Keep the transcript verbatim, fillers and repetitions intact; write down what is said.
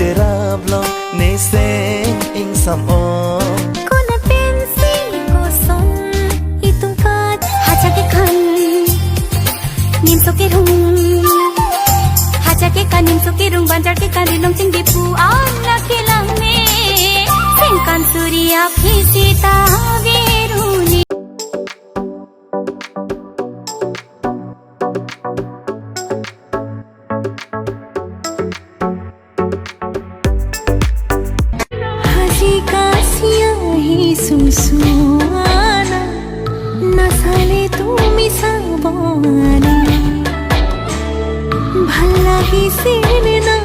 Rablong neseng ingsam-o. Konat pensi koson itum kat hacha kekan nimso kerung. Hacha kekan nimso kerung, banjar kekan rilong chingdi pu an la kelang me. Sengkan suri aphi sita veruni. Haji kasiya hi sungsuana, nasale tumi sabona. Bhala hi sene na